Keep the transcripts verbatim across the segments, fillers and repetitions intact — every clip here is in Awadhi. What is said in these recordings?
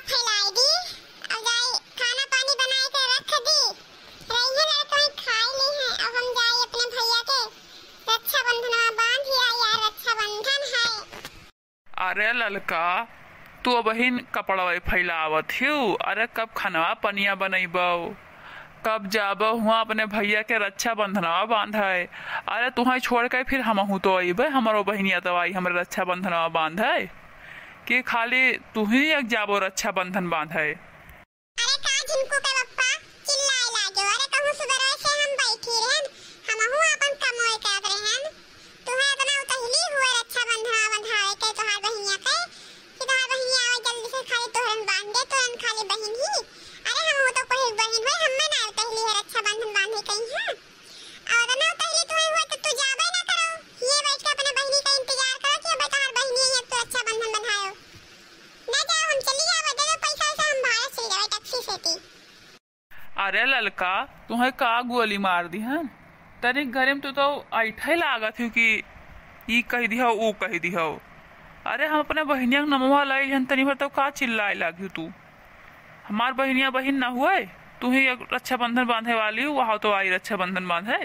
फैलाई दी, अब जाई खाना पानी बनाए के रख दी। रहिए लड़का खाई ली है, अब हम जाई अपने भैया के रक्षाबंधनवा बांधी आई, यार रक्षाबंधन है। अरे ललका, तू अबहिन कपड़वा फैलावत हिउ, अरे कब खनवा पनिया बनैबौ, कब जाबौ हुआं अपने भैया के रक्षाबंधनवा बांधै? अरे तुहैं छोड़ के फिर हमहू तो अइबै, हमरो बहिनिया तो आई हमरे रक्षाबंधनवा बांधै, कि खाली तुही एक जाबो रक्षाबंधन बांधै? अरे का झिनकू के पप्पा चिल्लाए लागो? अरे कहूँ सुबेरवे से हम बैठी रहन, हमहू आपन कमोए करत रहन। तुहे इतना उतहली हुए रक्षाबंधन बंधावे के तोहार बहिनिया के, कि तोहार बहिनिया आवे जल्दी से खाली तोहरन बांध दे, तोहरन खाली बहिन ही। अरे हमहू तो कोई बहिन होई, हम्मे ना उतहली है रक्षाबंधन बांधे कहीं है। और इतना उतहली तुहे हुए तो तू जाबे ना करो, ये बैठ के अपने बहिनी का इंतजार करो कि अब तोहार बहिनी है तो रक्षाबंधन बंधायो। ना जाओ, हम चली जाओ, दे दो पैसा वैसा, हम भाड़ा चली जावे टैक्सी से ती। अरे ललका, तुहे का गोली मार दिहन? तनिक घरे में तू तो ऐठे लागत हिउ कि ई कहि दिहौ, ऊ कहि दिहौ। अरे हम अपने बहिनिया के नमवा लाई हन, तनी भर तो का चिल्लाए लागिउ तू? हमार बहिनिया बहिन ना हुए? तुही एक रक्षाबंधन बांधे वाली, वहाँ तो आई रक्षाबंधन बांधे।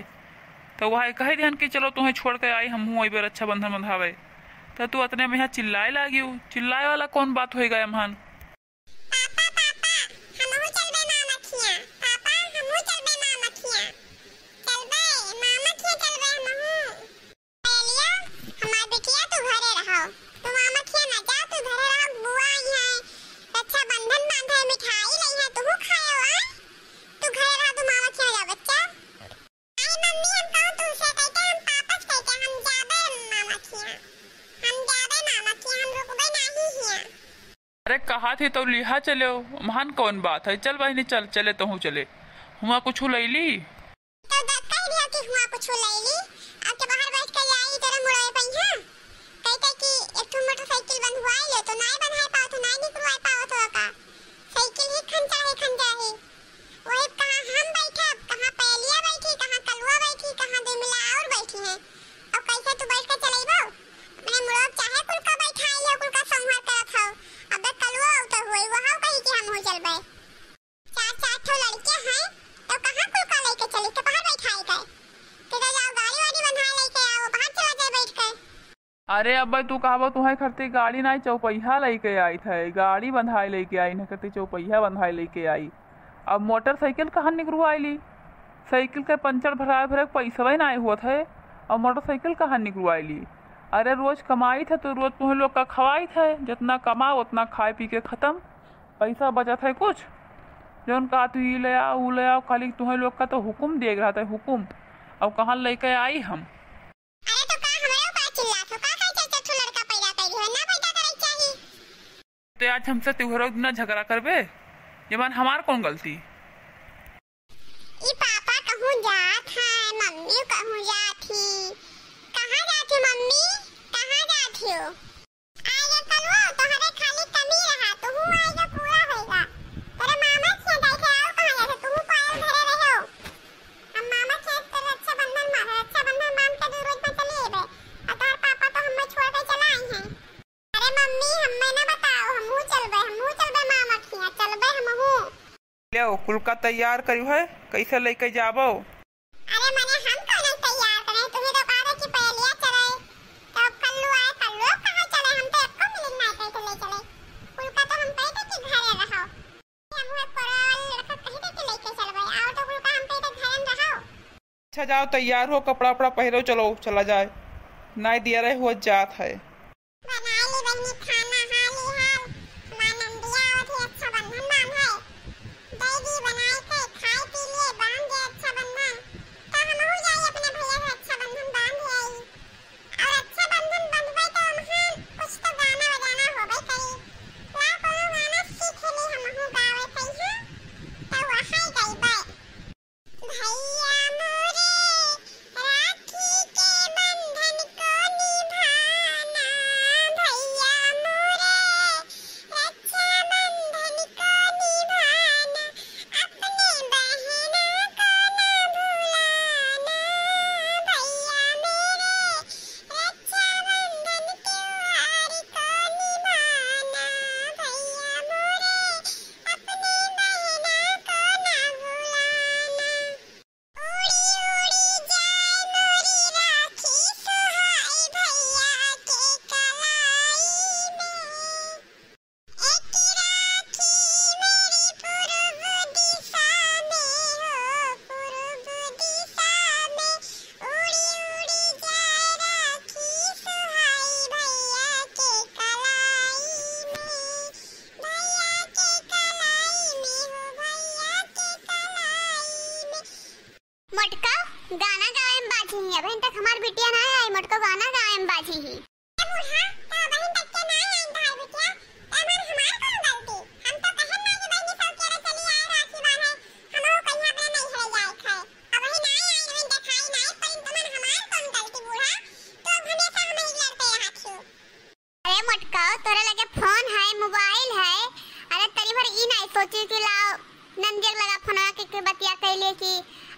तो वह कहि दिहन कि चलो तुहे छोड़ के आई, हमहू अइबे रक्षाबंधन बंधावे। तो तू अतने में यहाँ चिल्लाए लागिउ। चिल्लाए वाला कौन बात होई गए हमहन? पापा, पापा, हमहू चलबे मामा खिया। पापा, हमहू चलबे मामा खिया। चलबे, मामा खिया चलबे हमहू। पायलिया, हमार बिटिया, तू घरे रहो। तू मामा खिया ना जा, तू घरे रहो। बुआ आई है, रक्षाबंधन बांधे, मिठाई लई है, तुहू खायो, आय? तू घरे रहो, तू मामा खिया जा, बच्चा। आई मम्मी, हम कहूँ तुमसे कह के, हम पापा से कह के, हम जाबे मामा खिया। हम जाबे मामा खिया, हम रुकबे नाही हिया। अरे कहा थी तो लिहा चले हो, महान कौन बात है? चल बहिनी चल, चले तहूँ चले। हुआ कुछ लैली? तो द-, कह दिया कि हुआ कुछ लैली। अब के बाहर बैठ के आई तेरे मुड़े पइहा। कह के कि एक ठो मोटरसाइकिल बंधवाई ले तो नाय बंधाए पावत हो, नाय निकलवाए पावत हो का। साइकिल ही खंचा है, खंचा है। वही कहाँ हम बैठब, कहाँ पयलिया बैठी, कहाँ कलुआ बैठी, कहाँ दुमिला और बैठी हैं। अब कैसे तू बैठ के चलेबो? अपने मुड़ो चाहे कुल का बैठाई हो, कुल का संहार करत हो। अबे कलुआ उतर हुई, वहाँ कही कि हम हो चलबे। चार, चार ठो लड़के हैं, तो कहाँ कुल का लेके चली, के बाहर बैठाई के? के तो जाओ गाड़ी वाड़ी बंधा लेके आओ, बाहर चला जाए बैठ के। अरे अब्बे, तू कहबो तुहैं खरती गाड़ी नाई चौपहिया लइके आइत है, गाड़ी बंधाए लइके आई, इन्हें खरती चौपहिया बंधाए लइके आई। अब मोटरसाइकिल कहाँ निकरुआई ली? साइकिल के पंचर भराए भरे पैसवे नाई होत है, और मोटरसाइकिल कहाँ निकरुआई ली? अरे रोज कमाइत है तो रोज तुहैं लोग का खवाइत है, जितना कमाओ उतना खाए पी के खत्म, पैसा बचत है कुछ? जौन कहा तू ई ले आओ, ऊ ले आओ, खाली तुहैं लोग का तो हुकुम दिए रहत है, हुकुम। अब कहाँ लइके आई हम? अरे तो का हमरे ऊपर चिल्लात हो? का खातिर चार ठो लड़का पैदा कइली हो? ना पैदा करे चाही। ते आज हमसे त्योहारों के दिना झगड़ा करबे? ये मान हमार कौन गलती? ई पापा कहूँ जात है, मम्मी कहूँ जात ही। कहाँ जात हो मम्मी? कहाँ जात हो? आइगा कलुआ, तोहरे खाली कमी रहा, तुहू आइगा पूरा होइगा। तोरे मामा के खेत आइके और कहाँ जात हो? तुहू पायल धरे रहे हो। हम मामा खेत के रक्षाबंधन मा-, रक्षाबंधन बांध के दू रोज में चली अइबे। और तोहर पापा तो हमें छोड़ के चला आई हैं। अरे मम्मी, हमें ना बताओ, हमहू चलबे, हमहू चलबे मामा खिया, चलबे हमहू। लो, कुल का तैयार करियो है, कैसे लेके जाबो? अरे मने हम कौनो तैयार करे, तुम्हें तो कहा था कि पहलिया चले, तो अब कल्लू आए, कल्लू कहाँ चले, हम तो एको मिनट ना कहे तो ले चले, कुल का तो हम कहे थे कि घरे रहो। हम हुए कोरे वाले लड़का कहे थे कि लेके चलबे, आओ तो कुल का हम कहे थे घरे में रहो। अच्छा जाओ तैयार हो, कपड़ा उपड़ा पहनो, चलो चला जाए, नाई दिया रहे हुआ जात है। बनाए ली बहिनी खाना, हाली हाल। हमार नंदिया आवत ही रक्षाबंधन बांधे। दे दी बनाए के, खाए पी लिए, बांध दे रक्षाबंधन। तो हमहू जाई अपने भैया के रक्षाबंधन बांध आई। और रक्षाबंधन बंधबे तो हमहन कुछ तो गाना बजाना होबे करी। ला कोनो गाना सीख ली हमहू गावे सही है। तो वहां गईबे। भैया मोरे राखी के बंधन को निभाना, गाना गावे में बाझी ही, अबहिन तक हमार बिटिया ना आई, मोटको गाना गावे में बाझी ही। ए बूढ़ा, तो अबहिन तक के ना आई तहार बिटिया, तो हमार, हमार कौन गलती? हम तो कहन ना कि बहिनी सब केरे चली आए राखी बांधे, हमहू कहिया अपने नैहरे जाए खाए। अबहिन ना आई, अबहिन देखाई ना आई, पर तुमन हमार कौन गलती बूढ़ा? तो अब हमेशा हमही लड़ते रहा क्यों? अरे मोटका, तोरे लगे फोन है, मोबाइल है, अरे तनी भर ई नाई सोची कि लाओ नंदिया के लगा फोनवा के, के बतिया कैले कि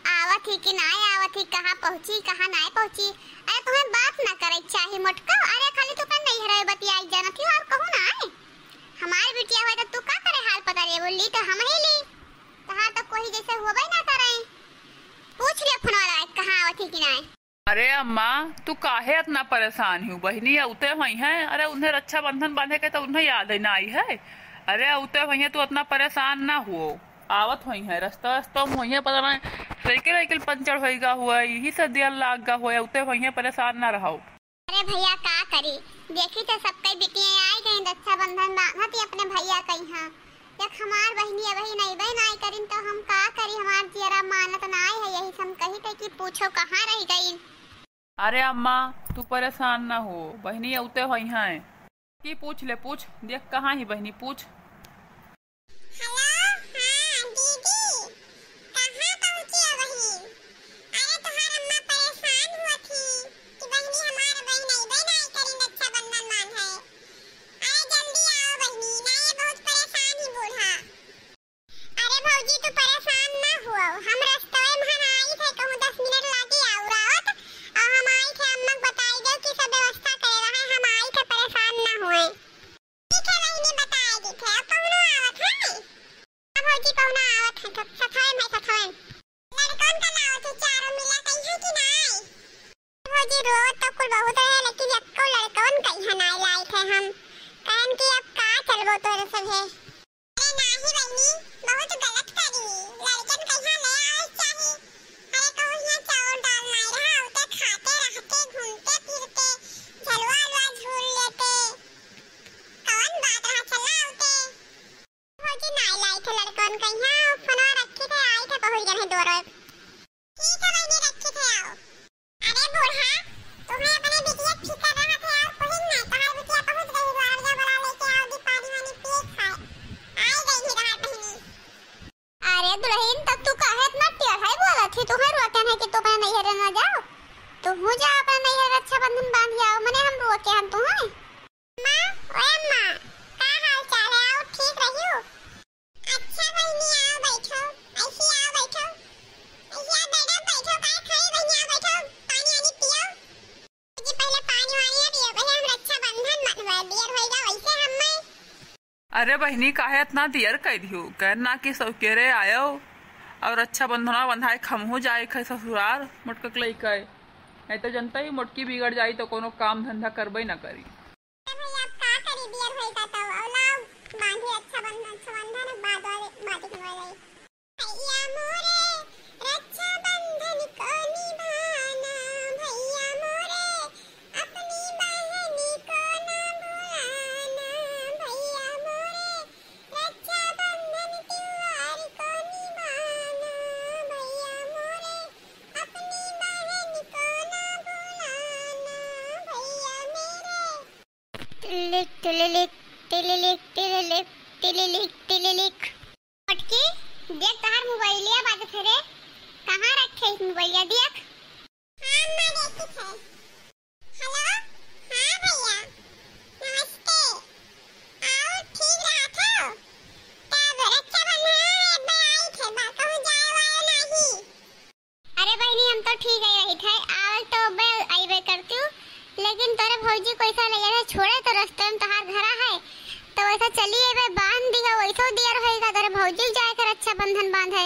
आवत ही कि नाई आवत ही, कहाँ पहुँची, कहाँ नाई पहुँची। अरे तुम्हें बात ना करे के चाही मोटका, अरे खाली तू अपने नैहरे बतियाई जानत ही और कहूँ ना आए। हमार बिटिया होए तो तू का करे हाल पता रे, बोली तो हम ही ली, तहार तो कोई जैसे होबे ना करे। पूछ ले फोनवा लगा के कहाँ आवत ही कि नाई। अरे अम्मा, तू काहे इतना परेशान हू? बहिनी अउते होइहैं। अरे उन्हें रक्षाबंधन बांधे के तो उन्हें याद ही ना आई है। अरे अउते होइहैं, तू इतना परेशान ना हुओ। आवत होइहैं, रस्ता रस्ता में होइहैं, पता नहीं साइकिल वाइकिल पंचर होइगा हुआ, यही से देर लाग गा हुआ, अउते होइहैं, परेशान ना रहो। अरे भैया का करी, देखी तो सबके बिटिया आई गई रक्षाबंधन बांधत ही अपने भैया कइहाँ। एक हमार बहिनी अबही अइबे नाई करिन, तो हम का करी, हमार जियरा मानत नाई है, यही से हम कही थे कि पूछो कहाँ रह गई। अरे अम्मा, तू परेशान ना हो, बहिनी अउते होइहैं। की पूछ ले, पूछ, देख कहाँ ही बहिनी, पूछ। हेलो, हाँ दीदी, कहाँ पहुँची अबही? अरे तोहार अम्मा परेशान हुआ थी कि बहिनी हमार बहिन अइबे नाई करिन रक्षाबंधन बांधे। अरे जल्दी आओ बहिनी, ना ये बहुत परेशान ही बूढ़ा। अरे भौजी तू परेशान ना हुआ, हम रस्तवे में हन आई थे, कहूँ दस मिनट लागी और आवत, और हम आई थे अम्मा के बताई दे कि सब व्यवस्था करे रहे, हम आई थे, परेशान ना हुए। ठीक है बहिनी, बताई दी थे, अब पहुना आवत है। हाँ भौजी पहुना आवत है, तो सथवे में सथवे। लड़कन का लाओ थे चारों मिला कहीं है कि नाई? भौजी, रोवत तो कुल बहुत रहे, लेकिन एक्को लड़कवन कइहाँ नाई लाइत है हम। कहन कि अब का चलबो तोरे सभे। अरे नाही बहिनी, बहुत गलत करी। लड़कन कइहाँ ले आवे चाही। अरे कहूँ हियाँ चाउर दाल नाई रहा, उते खाते रहते, घूमते फिरते, झलुआ उलुआ झूल लेते। कौन बात रहा, चला उते। भौजी नाई लाइत है लड़कवन कइहाँ, फोनवा रखी थे, आई थे, पहुँच गए हैं दोरो। ठीक है बहिनी, रखी थे, आओ। अरे बूढ़ा, तुम्हें अपने बिटिया फिकर रहा थे और कोई ना, तुम्हारी बिटिया पहुँच गई, रोड़िया वाला लेके आओ, दी पानी वानी पिए खाए। आई गई ही तुम्हारी बहिनी। अरे दुल्हन, तब तू काहे इतना टेढ़ा ही बोलत ही? तुम्हें रोके हैं कि तू अपने नैहरे ना जाओ, तू हूँ जा अपने नैहरे रक्षाबंधन बांध आओ, मने हम रोके हैं तुम्हें? अम्मा, ओए अम्मा, का हाल चाल है? आओ, ठीक रहियो? अच्छा बहिनी, आओ बैठो, ऐसी आओ बैठो, ऐसी आओ मैडम बैठो, काय खड़ी बहिनी, आओ बैठो, पानी वानी पियो। जी पहले पानी वानी ना पियो, पहले हम रक्षाबंधन मनवाए, बियर होइगा वैसे हम मैं। अरे बहिनी, काहे इतना देर कर दियो? कहना कि सौकेरे आयो और रक्षाबंधनवा बंधाए, खमहू जाए खे ससुराल मोटका के लइके। नहीं तो जनता ही मोटकी बिगड़ जाई तो कोनो काम धंधा करबे ना करी। अरे भैया, अब का करी, बियर होई का तब? अब लाओ, बांधी रक्षाबंधन, रक्षाबंधन, बाद वाले, बाद की बोल रही। भैया मोरे, रक्षाबंधन को निभाना, भैया मोरे, अपनी बहन को ना भुलाना, भैया मोरे, रक्षाबंधन त्योहार को निभाना, भैया मोरे, अपनी बहन को ना भुलाना, भैया मेरे। टिलिलिक, टिलिलिक, टिलिलिक, टिलिलिक, टिलिलिक, टिलिलिक। मोटकी, देख तहार मोबाइलिया बाजत है रे। कहाँ रखे इस मोबाइलिया, देख। हाँ, अम्मा, देखी थे। हेलो, हाँ भैया, नमस्ते। और ठीक रहा था? तब रक्षाबंधन है, अब आई थे, बा कहूँ जाए वाए नहीं। अरे बहिनी, हम तो ठीक ही रही थे, आवल तो बे अइबे करती हूँ, लेकिन तोरे भौजी को ऐसा लगे थे, छोड़े तो रस्ते में तोहार घरा है, तो वैसा चली अइबे बांध दियो, वैसो दियर होइगा तोरे भौजी जाए के रक्षाबंधन बांधे।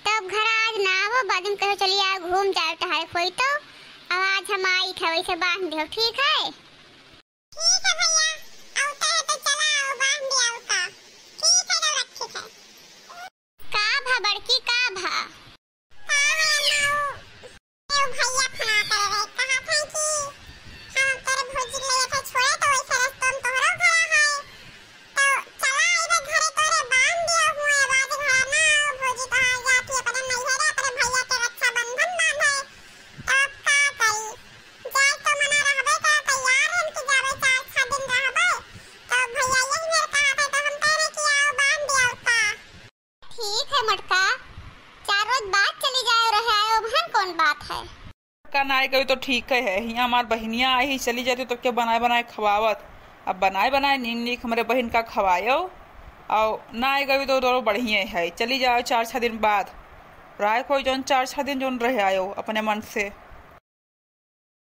तब घर आज ना आवो, बाद में कहो चली आओ, घूम जाओ, टहल कोई तो। अब आज हम आई थे, वैसे बांध दियो, ठीक है? ठीक है भैया, आवता है तो चला आओ, बांध दिया का। ठीक है, तो रखी थे। का भा बड़की, का भा? का है अम्मा, वो, वो भैया फोन कर रहे, कहा था कि हम तोरे भौजी ले थे छोड़े, तो वैसे रस्ता में तोहरो घर है, तो चला आइबे घरे तोरे, बांध दिया हुए, बाद घर ना आओ, भौजी तोहार जाती अपने नैहरे, अपने भैया के रक्षाबंधन बांधे। मटका, चार रोज बाद चली जाए रहे आए, ओहन कौन बात है? का ना आई गई तो ठीक है, हियाँ हमार बहिनिया आई ही, चली जाती तो के बनाए बनाए खवावत। अब बनाए बनाए नीक नीक हमरे बहिन का खवायो, और ना आई गई तो दोनों बढ़िया है, चली जाओ चार छः दिन बाद। राय कोई जौन चार छः दिन जौन रह आयो अपने मन से।